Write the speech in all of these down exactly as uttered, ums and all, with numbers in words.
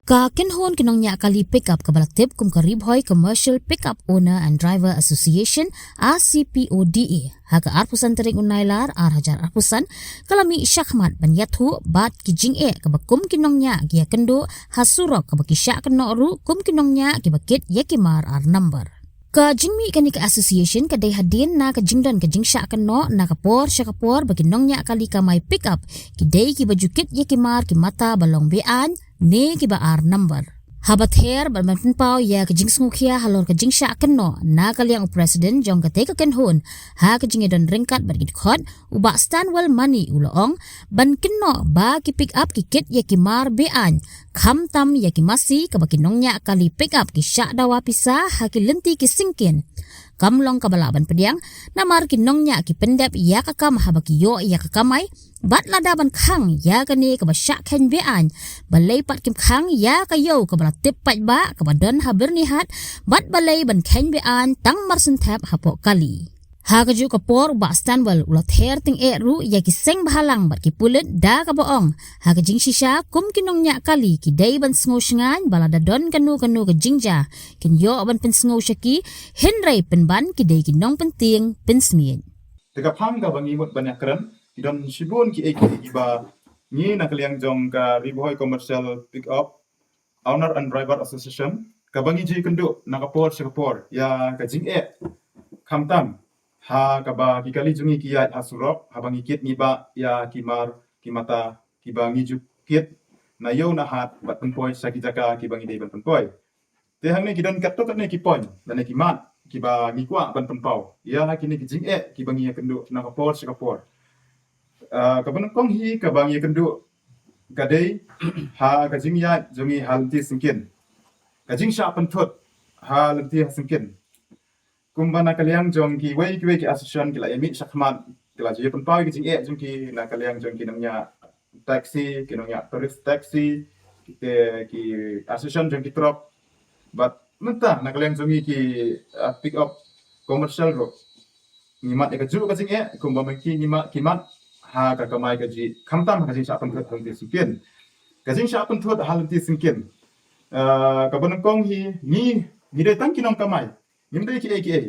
Ka kynhun ki nongñiah kali pickup kaba la tip kum ka Ri Bhoi Commercial Pickup Owner and Driver Association, R C P O D A, ha ka arphew san tarik u Nailar ar hajar arphew san, ka la mih shakhmat ban ïathuh bad ki jingeh kaba kum ki nongñiah ki ïakynduh ha surok kaba ki shah kynnoh ruh kum ki nongñiah kiba kit ïa ki mar ar number. Ka jingmih kane ka association ka dei hadien na ka jingdon ka jingshah kynnoh na ka por sha ka por ba ki nongñiah kali kamai pickup ki dei kiba ju kit ïa ki mar ki mata ba long be-aiñ ne kiba ar number. Haba ther bad ban pynpaw ïa ka jingsngewkhia halor ka jingshah kynnoh na ka liang u president jong katei ka kynhun ha ka jingïadon ryngkat bad ki dkhot, u Bah Stanwell Mani u la ong, ban kynnoh ba ki pickup ki kit ïa ki mar be-aiñ, khamtam ïa ki masi kaba ki nongñiah kali pickup ki shah dawa pisa ha ki lynti ki syngkien. Kam long kaba lah ban pdiang, namar ki nongñiah ki pyndep ïa ka kam haba ki ïoh ïa ka kamai, bad lada ban khang ïa kane kaba shah kheiñ be-aiñ, balei pat kim khang ïa ka ïew kaba la tip paidbah kaba don ha Byrnihat, bad balei ban kheiñ be-aiñ tang mar synthep hapoh kali. Ha kajuh ka por u Bah Stanwell u la ther tyngeh ruh ïa ki seng bhalang bad ki pulit da kaba ong, ha ka jingshisha kum ki nongñiah kali ki dei ban sngew shngaiñ ba lada don kano kano ka jingjia kin ïoh ban pynsngew sha ki, hynrei pynban ki dei ki nongpyntieng pynsmiej. Te ka phang kaba ngi mut ban ïakren, ki don shibun kiei kiei kiba ngi na ka liang jong ka Ri Bhoi Commercial Pickup Owner and Driver Association, kaba ngi ju ïakynduh na ka por sha ka por ïa ka jingeh, khamtam ha kaba ki kali jong ngi ki ïaid ha surok, haba ngi kit ngi bah ïa ki mar ki mata kiba ngi ju kit na ïew na hat bad pynpoi sha ki jaka kiba ngi dei ban pynpoi. Te hangne ki don katto katne ki point lane ki mat kiba ngi kwah ban pynpaw ïa kine ki jingeh kiba ngi ïakynduh na ka por sha ka por. Ah, kaba nyngkong hi kaba ngi ïakynduh ka dei ha ka jingïaid jong ngi ha lynti syngkien, ka jingshah pynthut ha lynti ha syngkien. Kumba na ka liang jong kiwei kiwei ki association ki la ïa mih shakhmat, ki la ju ïa pynpaw ïa ki jingeh jong ki na ka liang jong ki nongñiah taxi, ki nongñiah tourist taxi, ki te ki association jong ki truck. Bad mynta na ka liang jong ngi ki, ah, pick up commercial ruh, ngi mad ïa kajuh ka jingeh kumba ma ki ngi mad, ki mad ha ka kamai kajih, khamtam ha ka jingshah pynthut ha lynti syngkien. Ka jingshah pynthut ha lynti syngkien, ah, kaba nyngkong hi, ngi, ngi dei tang ki nongkamai. Ngim dei kiei kiei.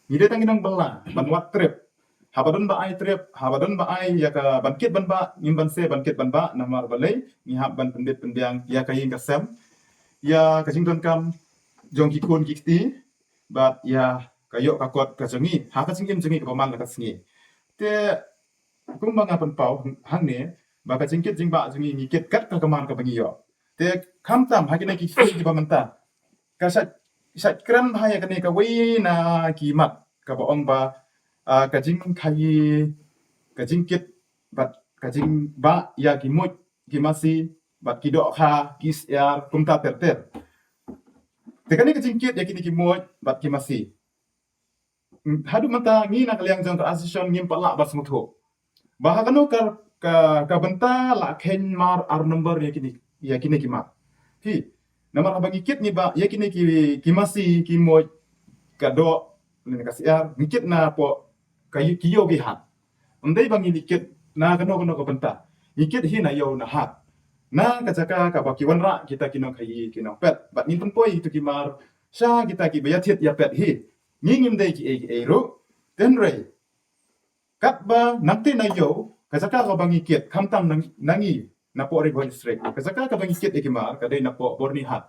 Ngi dei tang ki nongbylla ban wad trip. Haba don ba ai trip, haba don ba ai ïa ka ban kit ban bah, ngim banse ban kit ban bah, namar balei, ngi hap ban pyndit pynbiang ïa ka ïing ka sem, ïa ka jingdonkam jong ki khun ki kti, bad ïa ka ïoh ka kot ka jong ngi ha ka jingim jong ngi kaba man la ka sngi. Te kumba nga pynpaw hangne, ba ka jingkit jingbah jong ngi ngi kit kat ka kamar kaba ngi ïoh. Te khamtam ha kine ki khun kiba mynta, ka shait, shait kren bha ïa kane kawei na ki mat kaba ong ba, ah, ka jingkhaïi, ka jingkit bad ka jingbah ïa ki muid, ki masi, bad ki dohkha, ki syiar, kumta ter ter. Te kane ka jingkit ïa kine ki muid bad ki masi, haduh mynta ngi na ka liang jong ka association ngim pat lah ban sngewthuh ba ha kano ka, ka, ka bynta la kheiñ mar ar number ïa kine, ïa kine ki mar. Hi, namar haba ngi kit ngi bah ïa kine ki, ki masi, ki muid, ka doh, lane ka syiar, ngi kit na poh ka ïew, ki ïew ki hat. Ym dei ba ngi kit na kano kano ka bynta. Ngi kit hi na ïew na hat, na ka jaka kaba ki wanrah kita ki nongkhaïi ki nongpet, bad ngin pynpoi ïa kito ki mar sha kita kiba ïathied ïapet hi. Ngi ngim dei kiei kiei ruh. Te hynrei katba nangta na ïew, ka jaka kaba ngi kit, khamtam na, na ngi, na poh Ri Bhoi District, ka jaka kaba ngi kit ïa ki mar ka dei na poh Byrnihat,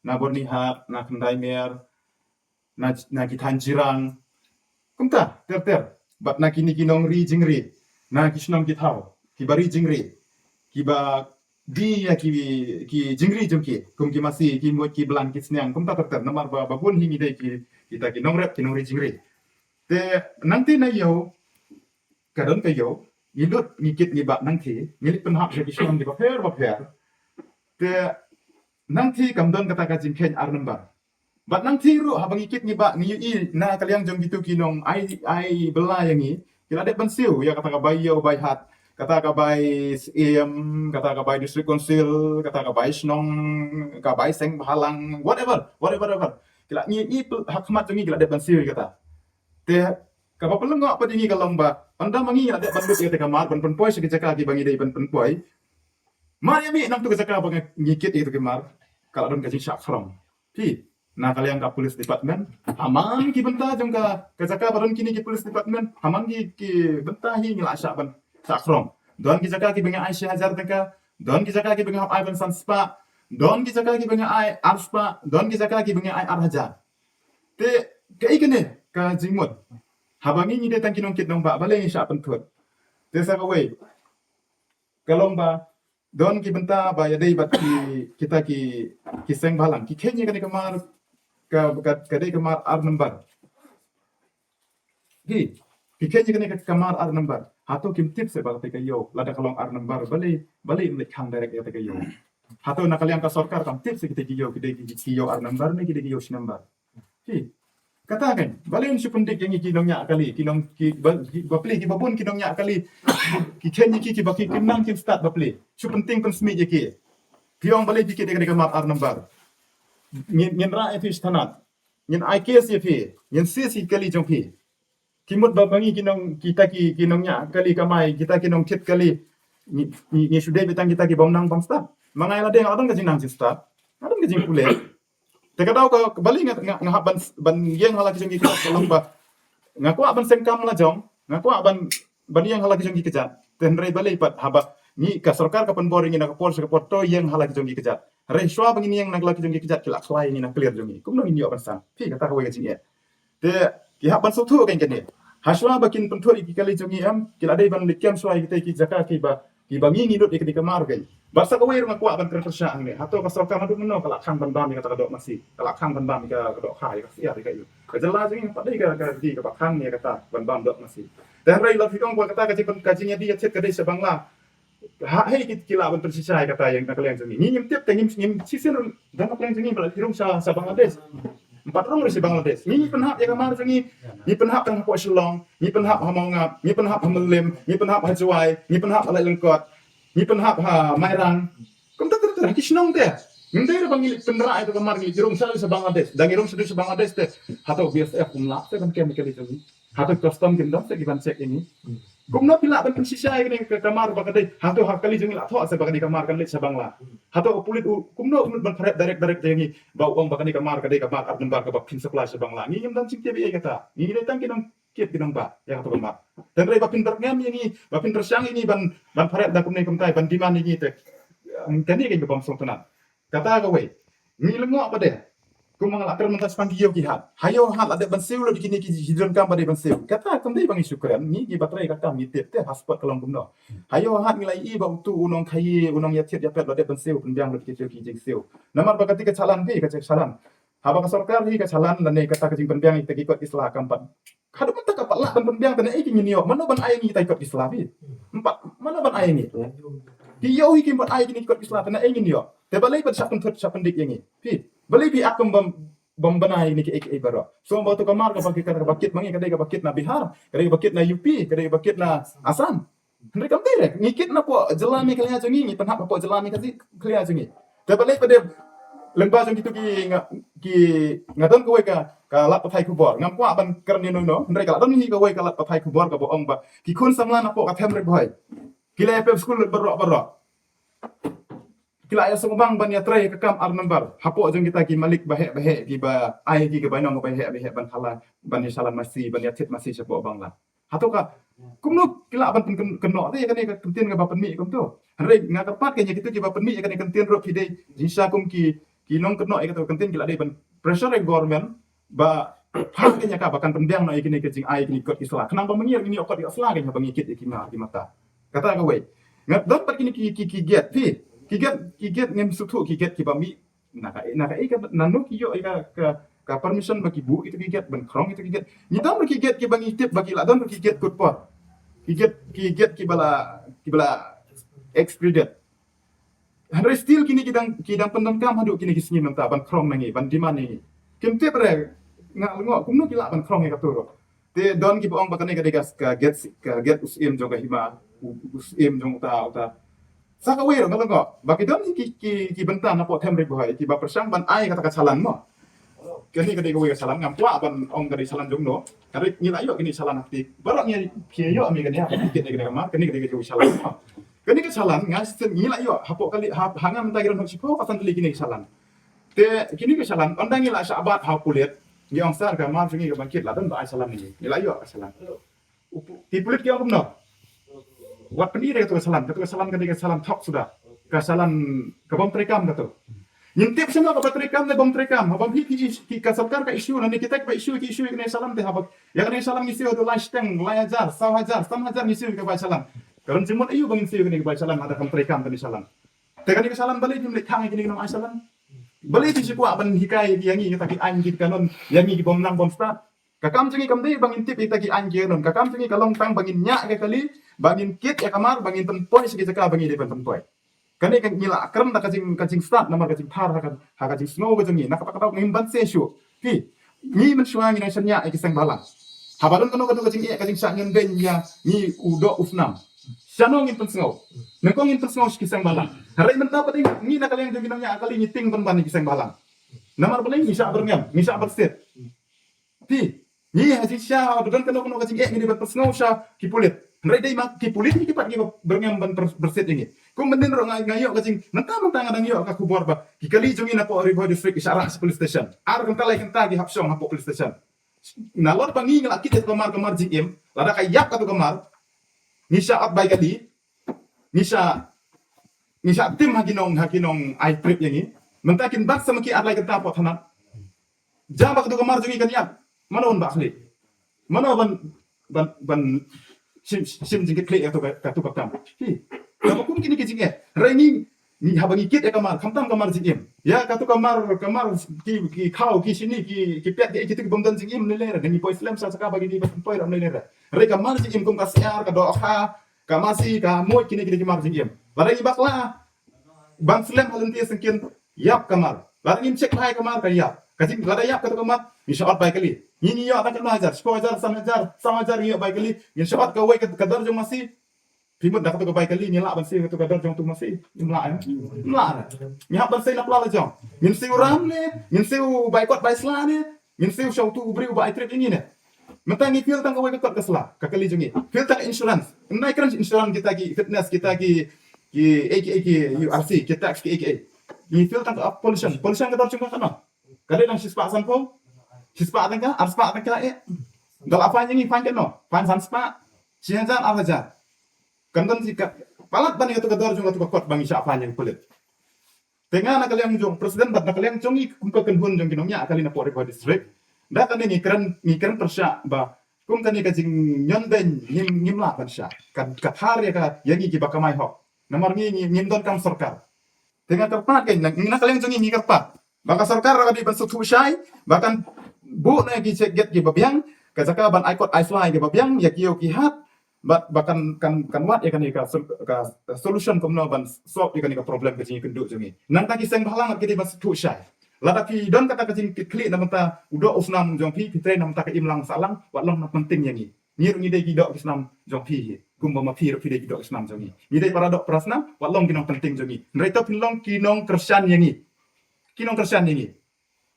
na Byrnihat, na Khyndai Mer, na, na ki thaiñ Jirang, kumta ter ter. Bad na kine ki nongri jingri, na ki shnong ki thaw, kiba ri jingri, kiba die ïa ki, ki jingri jong ki, kum ki masi, ki muid, ki blang, ki sniang, kumta ter ter. Namar ba, ba bun hi ngi dei ki, kita ki nongrep, ki nongri jingri. Te nangta na ïew, ka don ka ïew, ngi lut ngi kit ngi bah nangta, ngi leit pynhap sha ki shnong kiba pher ba pher. Te nangta kam don kata ka jingkheiñ ar number. Bad nangta ruh haba ngi kit ngi bah ngi ïohi na ka liang jong kito ki nong ai, ai bylla ïa ngi, ki la dep ban siew ïa kata ka bai ïew bai hat, kata ka bai syiem, kata ka bai district council, kata ka bai shnong, ka bai seng bhalang, whatever, whatever, whatever. Ki la, ngi, ngi pl-, ha khmat jong ngi ki la dep ban siew ïa kata. Te kaba pynlyngngoh pat ïa ngi ka long ba ynda ma ngi la dep ban lut ïa kata ka mar ban pynpoi sha ki jaka kiba ngi dei ban pynpoi, mar ïa mih nangta ka jaka ba ngi kit ïa kata ka mar, ka la don ka jingshah khrong. Phi, na ka liang ka police department, ha man ki bynta jong ka, ka jaka ba don kine ki police department, ha man ki, ki bynta hi ngi la shah ban shah khrong. Don ki jaka ki ba ngi ai shi hajar tyngka, don ki jaka ki ba ngi hap ai ban san spah, don ki jaka ki ba ngi ai ar spah, don ki jaka ki ba ngi ai ar hajar. Te kaei kane ka jingmut? Haba ngi ngi dei tang ki nongkit nongbah, balei ngi shah pynthut? Te sa kawei, ka long ba don ki bynta ba ïadei bad ki, kita ki, ki seng bhalang. Ki kheiñ ïa kane ka mar, ka, ka, ka dei ka mar ar number. Ki, ki kheiñ ïa kane ka, ka mar ar number. Hato kim tip se ba kata ka ïew, lada ka long ar number, balei, balei ym leit khang direct ïa kata ka ïew? Hato na ka liang ka sorkar kam tip se kita ki ïew, ki dei ki, ki ïew ar number ne ki dei ki ïew shi number? Phi, kata kan, balei shu pyndik ïa ngi ki nongñiah kali, ki nong, ki ba, ki bapli, ki babun ki nongñiah kali. Ki kheiñ ïa ki, ki ba ki, kim nang kim stad bapli. Shu pynting pynsmit ïa ki. Ki ong balei phi kit ïa kane ka mar ar number. Ngin, ngin rah ïa phi sha thana. Ngin ai case ïa phi. Ngin seize ïa ki kali jong phi. Ki mut ba ma ngi ki nong, kita ki, ki nongñiah kali kamai, kita ki nongkit kali. Ngi, ngi, ngi shu dei beit tang kita ki bym nang bym stad. Ma nga lade nga la don ka jingnang jingstad. Nga la don ka jingpule. Te ka daw ka, balei nga, nga, nga hap ban, ban ïeng ha la ki jong ki kjat, ka long ba nga kwah ban seng kam la jong, nga kwah ban, ban ïeng ha la ki jong ki kjat. Te hynrei balei pat, haba ngi, ka sorkar ka pynbor ïa ngi na ka por sha ka por, to ïeng ha la ki jong ki kjat. Hynrei shuwa ba ngin ïeng na la ki jong ki kjat, ki la khlai ïa ngi na clear jong ngi. Kumno ngin ïoh ban san? Phi, kata kawei ka jingeh. Te ki hap ban sngewthuh kein kane. Hashuwa ba kin pynthut ïa ki kali jong ngi em, ki la dei ban leit kem shuwa ïa kita ki jaka ki ba, ki ba ngi ngi nud ïa kane ka mar kein. Bad sa kawei ruh nga kwah ban kren pyrshah hangne. Hato ka sorkar naduh mynno ka la khang ban bam ïa kata ka doh masi, ka la khang ban bam ïa ka, ka doh kha, ïa ka syiar, ïa ka ïu. Ka jylla jong ngi pat dei ka, ka ri ka ba khang ïa kata ban bam doh masi. Te hynrei la phi ong ba kata ka jing, ka jingïadie ïathied ka dei sha Bangla. Ha, hei ki, ki lah ban pynshisha ïa kata ïa na ka liang jong ngi. Ngi ngim tip te ngim, ngim shisien ruh dang na ka liang jong ngi ba la rung sha, sha Bangladesh. Ym pat rung ruh sha Bangladesh. Ngi, ngi pynhap ïa ka mar jong ngi. Ngi pynhap tang hapoh Shillong, ngi pynhap ha Mawngap, ngi pynhap ha Mylliem, ngi pynhap ha Jowai, ngi pynhap ha Laitlangkot, ngi pynhap ha Mairang. Kumta ter ter ha ki shnong te. Ngim dei ruh ba ngi leit pynrah ïa ka mar, ngi leit rung sha, sha Bangladesh. Dang ngi rung sha, sha Bangladesh te, hato B S F um lah te ban kem ïa ka kali jong ngi? Hato custom kim don te ki ban check ïa ngi? Kumno phi lah ban pynshisha ïa kane ka, ka mar ba ka dei? Hato ha ka kali jong ngi la thoh se ba kane ka mar kan leit sha Bangla? Hato u pulit u, kumno u mut ban pharet direct direct ïa ngi ba u ong ba kane ka mar ka dei ka mar ar number kaba phin supply sha Bangla? Ngi ngim don jingtip ïa kata. Ngi dei tang ki nongkit ki nongbah ïa kato ka mar. Te hynrei ba phin pyrngem ïa ngi, ba phin pyrshang ïa ngi ban, ban pharet da kumne kumtai, ban demand ïa ngi te, kane ka bym sngewtynnat. Kata kawei. Ngi lyngngoh pat de. Kumba nga la kren mynta shaphang ki ïew ki hat. Ha ïew hat la dep ban siew lut ïa kine ki jingdonkam ba dei ban siew. Kata kam dei ba ngi shu kren, ngi kiba trei ka kam ngi tip te ha spot ka long kumno. Ha ïew hat ngi la ïohi ba utu u nongkhaïi, u nongïathied ïapet la dep ban siew, pynbiang lut ïa kito ki jingsiew. Namar ba kata ka challan, phi, ka challan. Haba ka sorkar hi ka challan lane kata ka jingpynbiang ïa kita ki kot ki sla kam pat. Haduh mynta kam pat lah ban pynbiang, te naei kein ngin ïoh? Mano ban ai ngi kita ki kot ki sla, phi? Ym pat, mano ban ai ngi? Ki ïoh hi kim pat ai kine ki kot ki sla, te naei ngin ïoh? Te balei pat shah pynthut shah pyndik ïa ngi, phi? Balei phi ap kum bym, bym bna ïa kine kiei kiei baroh? Sngewbha to ka mar kaba kit, kaba kit ma ngi ka dei kaba kit na Bihar, ka dei kaba kit na U P, ka dei kaba kit na Assam. Hynrei kam dei re, ngi kit na poh jylla Meghalaya jong ngi, ngi pynhap hapoh jylla Meghalaya jong ngi. Te balei pat de lyngba jong kito ki nga, ki nga don kawei ka, ka lad pathai khubor. Ngam kwah ban kren ïano ïano, hynrei ka la don hi kawei ka lad pathai khubor kaba ong ba ki khun samla na poh ka them Ri Bhoi ki la ïa pep skul baroh baroh. Ki la ïa sngewbang ban ïa trei ka kam ar number hapoh jong kita ki malik baheh baheh kiba ai ki ka bainong baheh baheh ban hala, ban ïa shalan masi, ban ïa thied masi shapoh Bangla. Hato ka, kumno ki lah ban pyn kyn-, kynnoh te ïa kane ka kyntien kaba pynmih kumto? Hynrei nga kyrpad kein ïa kito kiba pynmih ïa kane ka kyntien ruh, phi dei jingshisha kum ki, ki nongkynnoh ïa kato ka kyntien ki la dei ban pressure ïa government ba phah kein ïa ka ba kan pynbiang noh ïa kine ki jingai kine ki kot ki sla. Khnang ba ma ngi ruh ngin ïoh kot ïoh sla kein haba ngi kit ïa ki mar ki mata. Kata kawei. Nga don pat kine ki, ki, ki gate, phi. Ki gate, ki gate ngim sngewthuh ki gate kiba mih na ka, na ka, ka, nano ki ïoh ïa ka, ka, ka permission ba ki buh ïa kito ki gate, ban khrong ïa kito ki gate. Ngi don ruh ki gate kiba ngi tip ba ki la don ruh ki gate kut por. Ki gate, ki gate kiba la, kiba la expired. Hynrei still kine ki dang, ki dang pyndonkam haduh kine ki sngi mynta ban khrong na ngi, ban demand na ngi. Kim tip re, nga lyngngoh kumno ki lah ban khrong ïa kato ruh. Te don kiba ong ba kane ka dei ka, ka gate, ka gate u syiem jong ka hima, u, u syiem jong uta, uta. Sa kawei ruh nga lyngngoh ba ki don ki, ki, ki bynta na poh them Ri Bhoi kiba pyrshang ban ai kata ka challan mo. Kane ka dei kawei ka challan, ngam kwah ban ong ka dei challan jong no. Ka dei ngi la ïoh kine challan ha kti. Baroh ngi phi ïoh mi kane ha kti kine kine ka mar, kane ka dei kawei challan mo. Kane ka challan nga shisien ngi la ïoh hapoh kali ha, ha nga mynta ki don hok shiphew ka san tylli kine ka challan. Te kine ki challan, ynda ngi la shah bat ha u pulit, ngi ong sir ka mar jong ngi ka bang kit, la don ba ai challan ngi, ngi la ïoh ka challan. Ki pulit ki ong kumno? Wat pyni da katu ka challan, katu ka challan ka dei ka challan thok suda. Ka challan ka bym treikam katu. Ngim tip shano kaba treikam ne bym treikam, haba phi, phi, phi, ka sorkar ka issue, lane kita kiba issue, ki issue ïa kane ka challan te haba. Ïa kane ka challan ngi siew haduh lai shiteng, lai hajar, saw hajar, san hajar ngi siew ïa kaba challan. Ka don jingmut aïu ba ngin siew ïa kane kaba challan lada kam treikam kane ka challan. Te kane ka challan balei phim leit khang ïa kine ki nongshah challan. Balei phi shu kwah ban hikai ïa ngi kita ki aiñ ki kanun, ïa ngi ki bym nang bym stad. Ka kam jong ngi kam dei ba ngin tip ïa kita ki aiñ ki kanun. Ka kam jong ngi ka long tang ba ngin ñiah ïa ka kali, ba ngin kit ïa ka mar, ba ngin pynpoi sha ki jaka ba ngi dei ban pynpoi. Kane ka ngi la kren da ka jing, ka jingstad namar ka jingthar ha ka, ha ka jingsngew ka jong ngi. Na kata ka daw ngim banse shuh. Phi, ngi mynshuwa ngi nang shaniah ïa ki seng bhalang. Haba don kano kano ka jingeh ka jingshah ñion beiñ ïa ngi u doh u snam, shano ngin pynsngew? Nyngkong ngin pynsngew sha ki seng bhalang. Hynrei mynta pat ngi na ka liang jong ki nongñiah kali ngi tieng pynban ïa ki seng bhalang. Namar balei? Ngi shah byrngem, ngi shah byrsit. Phi, ngi ha jingshisha haba don kano kano ka jingeh ngi dei ban pynsngew sha ki pulit. Hynrei dei ma ki pulit hi ki pat kiba byrngem ban pyr-, byrsit ïa ngi. Kum mynnin ruh nga, nga ïoh ka jing, mynta, mynta nga dang ïoh ka khubor ba ki kali jong ngi napoh Ri Bhoi District ki shah rah sha police station. Ar kynta lai kynta ki hap shong hapoh police station. Nalor ba ngi ngi la kit ïa ka mar, ka mar jingim, lada ka ïap katu ka mar, ngi shah ot bai kali, ngi shah, ngi shah tim ha ki nong, ha ki nong ai trip ïa ngi. Mynta kin bat sa ma ki ar lai kynta hapoh thana. Jia ba katu ka mar jong ngi kan ïap, mano ban bah khlieh? Mano ban, ban, ban shim, shim jingkit khlieh ïa katu ka, katu ka kam? Hi. Kaba kum kine ki jingeh. Hynrei ngi, ngi haba ngi kit ïa ka mar, khamtam ka mar jingim, ïa katu ka mar, ka mar ki, ki khaw, ki shini, ki, ki pet, ki, kitu ki bym don jingim ne lei re. Ngi poi slem sha jaka ba kine ba poi ram ne lei re. Hynrei ka mar jingim kum ka syiar, ka dohkha, ka masi, ka muid, kine, kine ki mar jingim. Lada ngi bakla ban slem ha lynti syngkien, ïap ka mar. Lada ngim check bha ïa ka mar ka ïap. Ka jing, lada ïap katu ka mar, ngi shah ot bai kali. Ngi, ngi ïoh tang khyndai hajar, shiphew hajar, san hajar, saw hajar ngi ïoh bai kali. Ngin shah ot kawei ka, ka dor jong masi. Phi mut da katu ka bai kali ngi lah ban siew katu ka dor jong utu u masi? Ngim lah, eh? Ngim lah, eh? Ngi hap ban siew na pla la jong. Ngin siew ram ne, ngin siew bai kot bai sla ne, ngin siew sha utu u briew ba ai trip ïa ngi ne. Mynta ngi fill tang kawei ka kot ka sla, ka kali jong ngi. Fill tang ka insurance. Ngim dei kren insurance kita ki fitness, kita ki, ki, eh, ki, eh, ki U R C, ki tax, ki, eh, ki, eh. Ngi fill tang ka pollution. Pollution ka dor jong ka kano? Ka dei dang shispah sanphew, shispah tyngka, arspah tyngka, eh. Da la fine ïa ngi, fine kano? Fine san spah, shi hajar, ar hajar. Kan don shi ka, palat ban ïa katu ka dor jong katu ka kot ba ngi shah fine ïa ki pulit. Te nga na ka liang jong president bad na ka liang jong ngi kum ka kynhun jong ki nongñiah kali napoh Ri Bhoi District, da kane ngi kren, ngi kren pyrshah ba kum kane ka jingñion beiñ ngim, ngim lah ban shah. Ka, ka thar ïa ka, ïa ngi kiba kamai hok. Namar ngi, ngi, ngim don kam sorkar. Te nga kyrpad, ka, na, na ka liang jong ngi ngi kyrpad ba ka sorkar ka dei ban sngewthuh shai, ba kan buh na ki check gate kiba biang, ka jaka ban ai kot ai sla kiba biang ïa ki ïew ki hat. Bad ba kan, kan, kan wad ïa kane ka sol-, ka solution kumno ban solve ïa kane ka problem ka jingïakynduh jong ngi. Nangta ki seng bhalang ki dei ban sngewthuh shai. Lada phi don kata ka jingkitkhlieh na bynta u doh u snam jong phi, phi trei na bynta ka imlang sahlang, wat long na pynting ïa ngi. Ngi ruh ngi dei ki doh ki snam jong phi hi. Kumba ma phi ruh phi dei ki doh ki snam jong ngi. Ngi dei para doh para snam, wat long ki nongpynting jong ngi. Hynrei to phin long ki nongkyrshan ïa ngi. Ki nongkyrshan ïa ngi.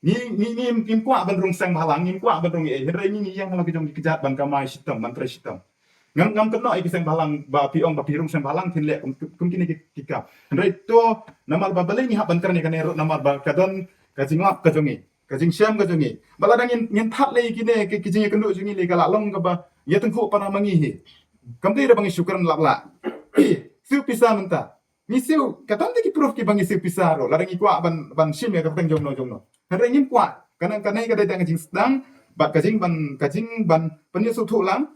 Ngi, ngi, ngi, ngim kwah ban rung seng bhalang, ngim kwah ban rung ei. Hynrei ngi, ngi ïeng ha la ki jong ki kjat ban kamai shitom, ban trei shitom. Ngam, ngam kynnoh ïa ki seng bhalang ba phi ong ba phi rung seng bhalang phin leh kum, kum kine ki, ki kam. Hynrei to namar ba balei ngi hap ban kren ïa kane ruh namar ba ka don ka jinglap ka jong ngi. Ka jingshem ka jong ngi. Ba lada ngin, ngin thad lei kine ki, ki jingïakynduh jong ngi lei ka la long kaba ïatyngkhuh para ma ngi hi. Kam dei da ba ngi shu kren lap lap. Siew pisa mynta. Ngi siew, ka don te ki proof kiba ngi siew pisa ruh. Lada ngi kwah ban, ban shim ïa ka kyrteng jongno jongno. Hynrei ngim kwah. Kane, kane ka dei tang ka jingsdang bad ka jingban, ka jingban pynïasngewthuh lang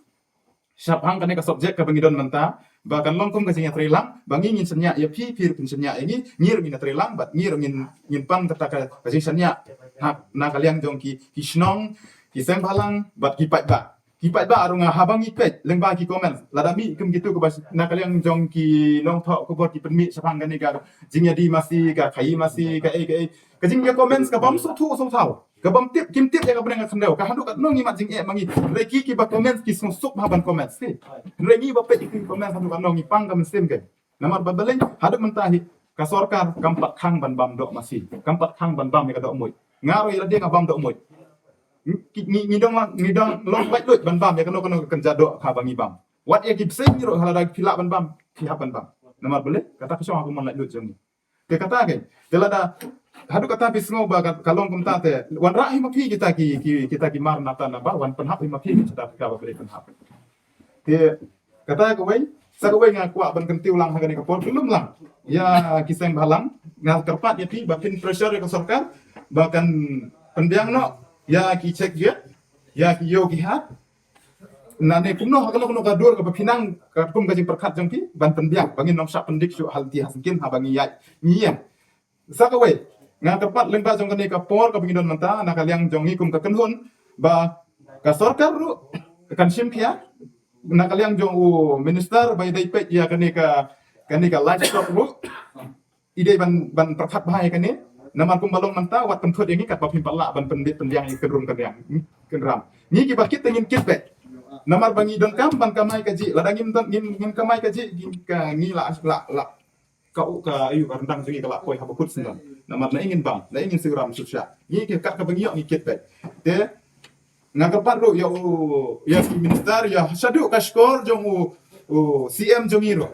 shaphang kane ka subject kaba ngi don mynta, ba kan long kum ka jingïatreilang ba ngi ngin shaniah ïa phi, phi ruh phin shaniah ïa ngi, ngi ruh ngin ïatreilang bad ngi ruh ngin, ngin pan kata ka, ka jingshaniah na, na ka liang jong ki, ki shnong, ki seng bhalang bad ki paidbah. Ki paidbah ruh nga haba ngi peit lyngba ki comment, lada mih kum kitu kiba na ka liang jong ki nongthoh khubor ki pynmih shaphang kane ka jingïadie masi, ka khaïi masi, ka ei ka ei, ka jingïa comments ka bym sngewthuh sngewthaw. Ka bym tip, kim tip ïa ka bneng ka khyndew. Ka haduh katno ngi mad jingeh ma ngi. Hynrei ki, kiba comments ki sngewsuk bha ban comments ki. Hynrei ngi ba peit ki comments haduh katno ngi pang ka mynsiem ka. Namar ba balei haduh mynta hi ka sorkar kam pat khang ban bam doh masi. Kam pat khang ban bam ïa ka doh muid. Nga ruh ïa lade nga bam doh muid. Ngi, ngi, ngi dang, ngi dang long laitluid ban bam ïa kano kano ka kynja doh kaba ngi bam. Wat ïa ki bseiñ ruh lada phi lah ban bam, phi hap ban bam. Namar balei? Kata ka shong ha ka mon laitluid jong ngi. Te kata kein, te lada Haduh kata phi sngew ba ka long kumta te, wanrah hi ma phi kita ki, ki kita ki mar nata naba wan pynhap hi ma phi kita ka ba phi pynhap. Te kata kawei, sa kawei nga kwah ban kyntiew lang ha kane ka por, khlem lang ïa ki seng bhalang, nga kyrpad ïa phi ba phin pressure ïa ka sorkar ba kan pynbiang noh ïa ki check gate, ïa ki ïew ki hat. Nane kumno ha kano kano ka dur kaba phi nang, katkum ka jingpyrkhat jong phi ban pynbiang ba ngin nym shah pyndik shuh ha lynti ha syngkien haba ngi ïaid ngi ïeng. Sa kawei, nga kyrpad lyngba jong kane ka por kaba ngi don mynta na ka liang jong ngi kum ka kynhun ba ka sorkar ruh kan shim khia, na ka liang jong u minister ba i dei peit ïa kane ka, kane ka livestock ruh i dei ban, ban pyrkhat bha ïa kane. Namar kumba long mynta wat pynthut ïa ngi katba phim pat lah ban pynbit pynbiang ïa ka kynrum kynriang, kynram. Ngi kiba kit te ngin kit beit. Namar ba ngi donkam ban kamai kajih, lada ngim don, ngim, ngim kamai kajih, ngi ka, ngi la, la, la ka u, ka ayu ka ryndang jong ngi ka la poi haba kut syndon. Namar na ïa ngin bam, na ïa ngin siew ram siew shah. Ngi ki kat kaba ngi ïoh ngi kit beit. Te nga kyrpad ruh ïa u, ïa ki minister, ïa shaduh ka shkor jong u, u C M jong ngi ruh,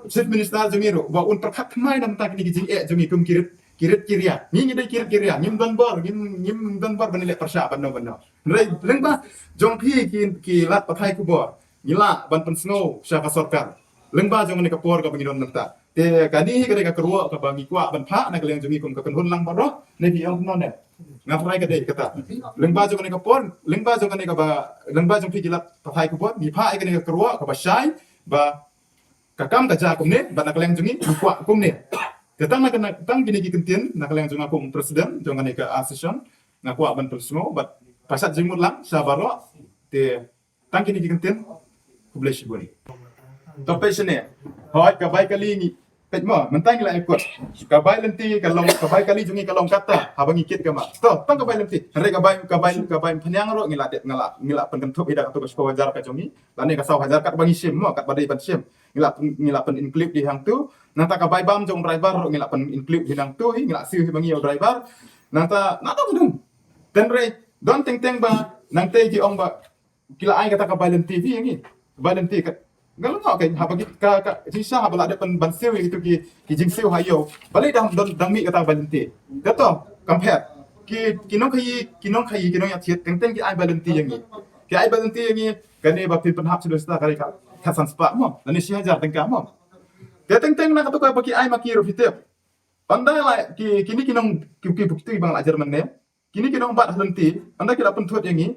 Chief Minister jong ngi ruh, ba un pyrkhat thymmai na bynta kine ki jingeh jong ngi kum ki rit, ki rit ki riang. Ngi ngi dei ki rit ki riang, ngim don bor, ngim, ngim don bor ban leh pyrshah ban no ban no. Hynrei lyngba jong phi ki, ki lad pathai khubor, ngi lah ban pynsngew sha ka sorkar lyngba jong kane ka por kaba ngi don mynta. Te kane hi ka dei ka kyrwoh kaba ngi kwah ban phah na ka liang jong ngi kum ka kynhun lang baroh. Ne phi ong kumno ne? Nga tharai ka dei kata. Lyngba jong kane ka por, lyngba jong kane kaba, lyngba jong phi ki lad pathai khubor, ngi phah ïa kane ka kyrwoh kaba shai ba ka kam ka jia kumne, bad na ka liang jong ngi ngi kwah kumne. Te tang na ka, tang kine ki kyntien na ka liang jong nga kum president jong kane ka association, nga kwah ban pynsngew bad pashat jingmut lang sha baroh. Te tang kine ki kyntien. Khublei shibun. To peit shane. Hooid, ka bai kali ngi peit mo, mynta ngi la ïakut. Ka bai lynti ka long, ka bai kali jong ngi ka long kata haba ngi kit ka mar. To tang ka bai lynti. Hynrei ka bai, ka bai, ka bai phaniang ruh ngi la dep, ngi la, ngi la pynkynthup hi da kato ka shiphew hajar ka jong ngi, lane ka saw hajar katba ngi shim mo, katba dei ban shim. Ngi la, ngi la pyn include hi hangtu. Nangta ka bai bam jong driver ruh ngi la pyn include hi hangtu hi, ngi la siew hi ma ngi ïa u driver. Nangta nangta ka dang. Hynrei don teng teng ba nangta ki ong ba ki la ai kata ka bai lynti hi ïa ngi. Bai lynti ka, nga la ngok ka haba ki ka, ka shisha haba la dep ban, ban siew ïa kitu ki, ki jingsiew ha ïew. Balei dang don, dang mih kata ka bai lynti? Kato kam pher. Ki, ki nongkhaïi, ki nongkhaïi, ki nongïathied teng teng ki ai bai lynti ïa ngi. Ki ai bai lynti ïa ngi, kane ba phin pynhap sha dustar ka dei ka khatsan spah mo, lane shi hajar tyngka mo. Te teng teng na kato kaba ki ai ma ki ruh phi tip. Ynda la ki, kine ki nong, ki, ki, ki, ki bang la German ne. Kine ki nongbat ha lynti, ynda ki la pynthut ïa ngi,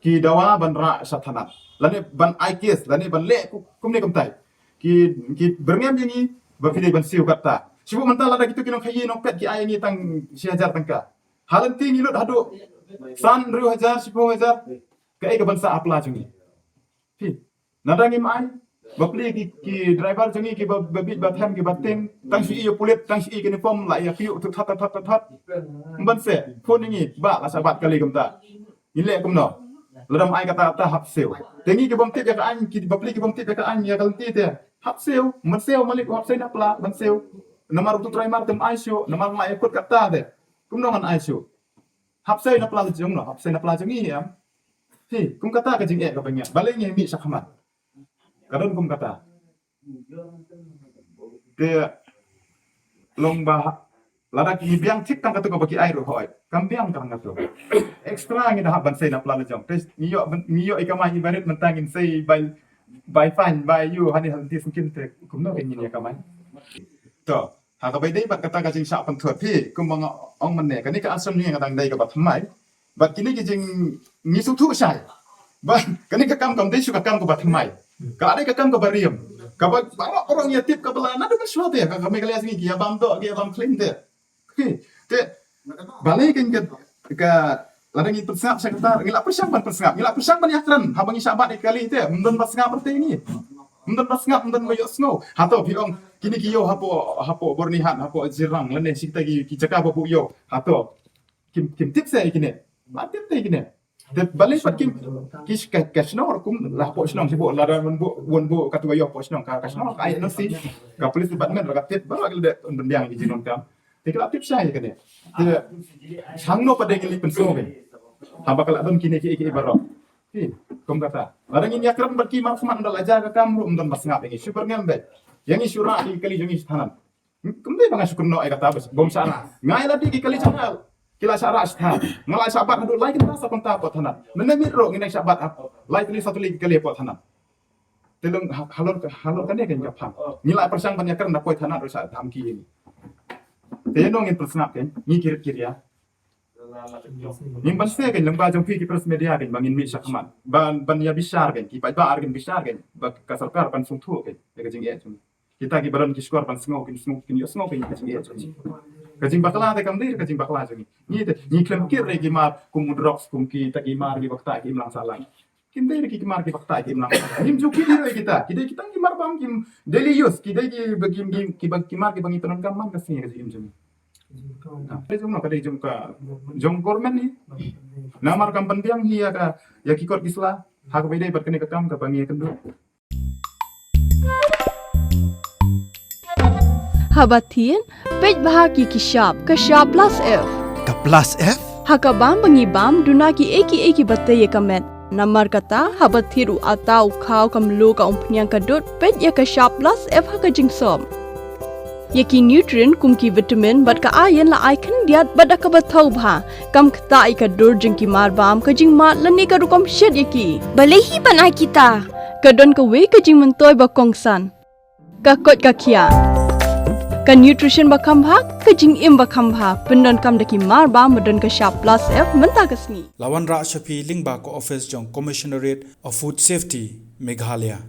ki dawa ban rah sha thana, lane ban ai case, lane ban leh ku-, kumne kumtai. Ki, ki byrngem ïa ngi ba phi dei ban siew katta. Shu mynta lada kitu ki nongkhaïi nongpet ki ai ïa ngi tang shi hajar tyngka. Ha lynti ngi lut haduh san hynriew hajar, shiphew hajar. Kaei ka ban sah ha pla jong ngi? Phi, nada ngim ai. Bapli ki, ki driver jong ngi ki ba, ba bit ba them ki ba ting. Tang shu i ïa pulit, tang shu i ki uniform la ïa kyiuh thut thot thot thot thot. Mban se, phone ïa ngi, ba la sabat kali kumta. Ngi leh kumno? Lada ym ai kata kata hap siew. Te ngi ki bym tip ïa ka aiñ, ki bapli ki bym tip ïa ka aiñ ïa ka lynti te. Hap siew, mban siew malik, hap siew na pla, mban siew. Namar utu trai mar te ym ai shuh, namar la ïa kut kata te. Kumno ngan ai shuh? Hap siew na pla jong no, hap siew na pla jong ngi em. Hi, kum kata ka jingeh kaba ngi, balei ngi mih shakhmat? Ka don kum kata. Te long ba lada ki biang thik tang katu kaba ki ai ruh hoi. Kam biang tang katu. Extra ngi da hap ban siew na pla la jong. Te ngi ïoh, ngi ïoh i kamai i barit mynta ngin siew bai, bai fan, bai ïoh hani hal ti sngewthuh te. Kumno ngin ïa kamai? To. Ha kaba ïadei bad kata ka jingshah pynthut phi, kumba nga ong mynne, kane ka asam ne ka dang dei kaba thymmai. Bad kine ki jing ngi sngewthuh shai ba kane ka kam kam dei shu ka kam kaba thymmai. Ka la dei ka kam kaba riam. Kaba baroh baroh ngi ïa tip kaba la naduh mynshuwa te, ka, ka Meghalaya jong ngi ki ïa bam doh, ki ïa bam khlem te. Phi, te balei kan ka, ka lada ngi pynsngap sha kata, ngi la pyrshang ban pynsngap, ngi la pyrshang ban ïakren, haba ngi shah bat ïa kali te, ym don ba sngap te ngi. Ym don ba sngap, ym don ba ïohsngew. Hato phi ong kine ki ïew hapoh, hapoh Byrnihat, hapoh Jirang, lane shi kita ki, ki jaka ba buh ïew. Hato kim, kim tip se ïa kine? Ba tip te ïa kine. Te balei pat kim, ki ka, ka shnong ruh kum la hapoh shnong, hapoh lada wan buh, wan buh katu ka ïew hapoh shnong, ka, ka shnong ka ai N O C, ka police department ruh ka tip, baroh ki la dep pynbiang ki jingdonkam. Te ki la tip shai ïa kane. Te hangno pat de ngi leit pynsngew kane? Haba ka la don kine kiei kiei baroh. Hi, kum kata. Lada ngin ïakren bad ki mar khmat ynda la jia ka kam ruh ym don ba sngap ïa ngi. Shu byrngem beit. Ïa ngi shu rah ïa ki kali jong ngi sha thanan. Kumne ba nga shu kynnoh ïa kata bas bym shah rah. Nga ïa lade ki kali jong nga ki la shah rah sha thaiñ. Nga la shah bat haduh lai kynta sa kynta hapoh thanat. Mynne miet ruh ngin nang shah bat hap lai tylli saw tylli ki kali hapoh thanat. Te long ha-, halor ka, halor kane kein ka phang. Ngi la pyrshang ban ïakren da poi thanat ruh shah dhamki ïa ngi. Te ïa nong ngin pynsngap kein, ngi ki rit ki ria. Ngim ban sngewthuh kein lyngba jong phi ki press media kein ba ngin mih shakhmat ban, ban ïa bishar kein, ki paidbah ar kin bishar kein ba ka sorkar ban sngewthuh kein ïa ka jingeh jong kita ki ba don ki shkor ban sngew kin sngew, kin ïohsngew kein ïa ka jingeh jong ngi. Ka jingbakla te kam dei ka jingbakla jong ngi. Ngi te ngi khlem kit re ki mar kum u drugs, kum kita ki mar kiba ktah ki imlang sahlang. Kim dei re ki mar kiba ktah ki imlang sahlang. Ngim ju kit re kita. Ki dei kita ki mar bam kim daily use. Ki dei ki ba kim, kim, kiba, ki mar kiba ngi pyndonkam man ka sngi ka jingim jong ngi. Ka dei jong no, ka dei jong ka, jong government hi. Namar kam pynbiang hi ïa ka, ïa ki kot ki sla ha kaba ïadei bad kane ka kam kaba ngi ïakynduh. Haba thied, peit bha ki ki shap, ka shap plus F. Ka plus F? Ha ka bam ba ngi bam, duna ki ei ki ei kiba tei ïa ka met. Namar kata, haba thied u ata, u khaw, ka mluh, ka umphniang, ka dud, peit ïa ka shap plus F ha ka jingsop. Ïa ki nutrient kum ki vitamin bad ka iron la ai khyndiat bad da kaba thaw bha. Kam ktah ïa ka dur jong ki mar bam, ka jingmad lane ka rukom shet ïa ki. Balei hi ban ai kita? Ka don kawei ka jingmyntoi ba kongsan. Ka koit ka khiah. Ka nutrition ba kham bha, ka jingim ba kham bha. Pyndonkam da ki mar bam ba don ka shap plus F mynta ka sngi. La wanrah sha phi lyngba ka office jong Commissionerate of Food Safety, Meghalaya.